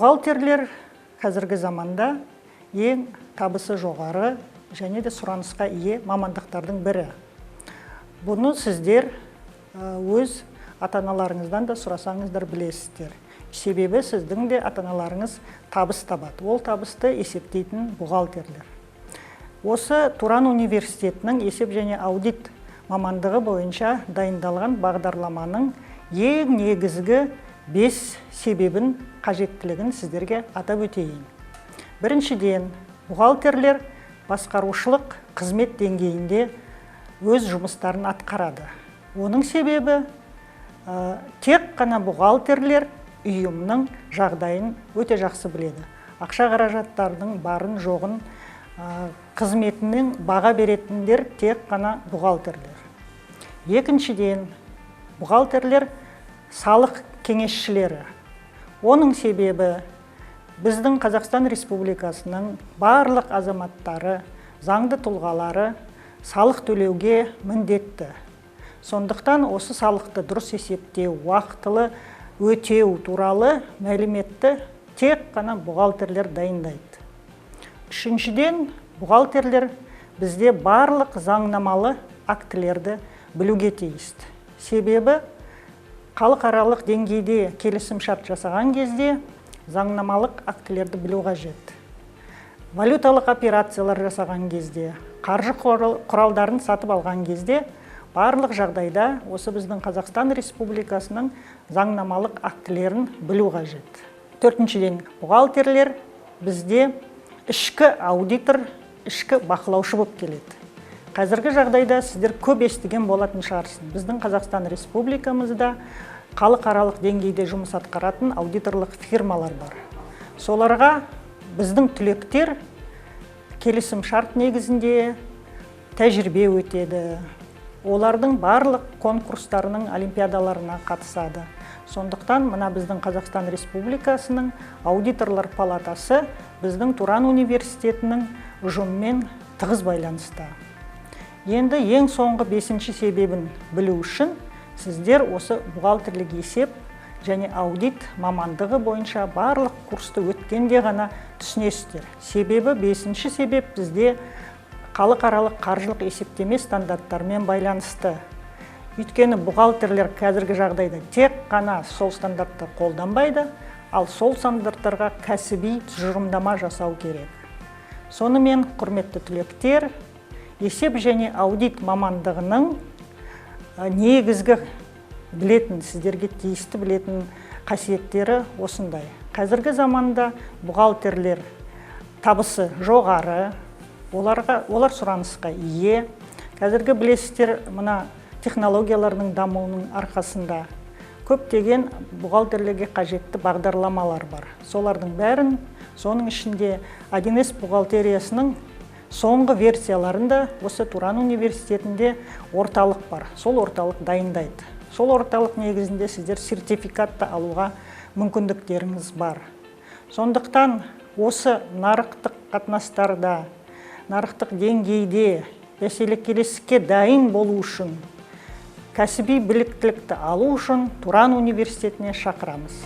Бухгалтерлер қазіргі заманда ең табысы жоғары және де сұранысқа ие мамандықтардың бірі. Бұны сіздер өз ата-аналарыңыздан да сұрасаңыздар, білесіздер. Себебі сіздің де ата-аналарыңыз табыс табады. Ол табысты есептейтін бухгалтерлер. Осы Туран университетінің есеп және аудит мамандығы бойынша дайындалған бағдарламаның ең негізгі бес себебін, қажеттілігін сіздерге атап өтейін. Біріншіден, бухгалтерлер басқарушылық қызмет деңгейінде өз жұмыстарын атқарады. Оның себебі, тек қана бухгалтерлер ұйымның жағдайын өте жақсы біледі. Ақша қаражаттардың барын жоғын, қызметінің баға беретіндер тек қана бухгалтерлер. Екіншіден, бухгалтерлер салық кеңесшілері. Оның себебі, біздің Қазақстан Республикасының барлық азаматтары, заңды тұлғалары салық төлеуге міндетті. Сондықтан осы салықты дұрыс есептеу, уақытылы өтеу туралы мәліметті тек қана бухгалтерлер дайындайды. Үшіншіден, бухгалтерлер бізде барлық заңнамалы актілерді білуге тиісті. Себебі халықаралық деңгейде келісімшарт жасаған кезде заңнамалық актілерді білу қажет. Валюталық операциялар жасаған кезде, қаржы құралдарын сатып алған кезде, барлық жағдайда осы біздің Қазақстан Республикасының заңнамалық актілерін білу қажет. Төртіншіден, бухгалтерлер бізде ішкі аудитор, ішкі бақылаушы болып келеді. Қазіргі жағдайда сіздер көп естіген болатын шығарсың: біздің Қазақстан Республикамызда халықаралық деңгейде жұмыс атқаратын аудиторлық фирмалар бар. Соларға біздің түлектер келісім шарт негізінде тәжірибе өтеді, олардың барлық конкурстарының, олимпиадаларына қатысады. Сондықтан мына біздің Қазақстан Республикасының аудиторлар палатасы біздің Туран университетінің ұжымымен тығыз байланыста. Енді ең соңғы бесінші себебін білу үшін сіздер осы бухгалтерлік есеп және аудит мамандығы бойынша барлық курсты өткенде ғана түсінесіздер. Себебі бесінші себеп бізде халықаралық қаржылық есептеме стандарттарымен байланысты. Өйткені бухгалтерлер қазіргі жағдайда тек қана сол стандартты қолданбайды, ал сол стандарттарға кәсіби тұжырымдама жасау керек. Сонымен, құрметті түлектер, есеп және аудит мамандығының негізгі білетін, сіздерге тиісті білетін қасиеттері осындай. Қазіргі заманда бухгалтерлер табысы жоғары, оларға, олар сұранысқа ие. Қазіргі, білесіздер, мына технологиялардың дамуының арқасында көптеген бухгалтерлерге қажетті бағдарламалар бар. Солардың бәрін, соның ішінде 1С бухгалтериясының соңғы версияларында осы Туран университетінде орталық бар. Сол орталық дайындайды. Сол орталық негізінде сіздер сертификат та алуға мүмкіндіктеріңіз бар. Сондықтан осы нарықтық қатынастарда, нарықтық деңгейде бәсекелестікке дайын болу үшін, кәсіби біліктілікті алу үшін Туран университетіне шақырамыз.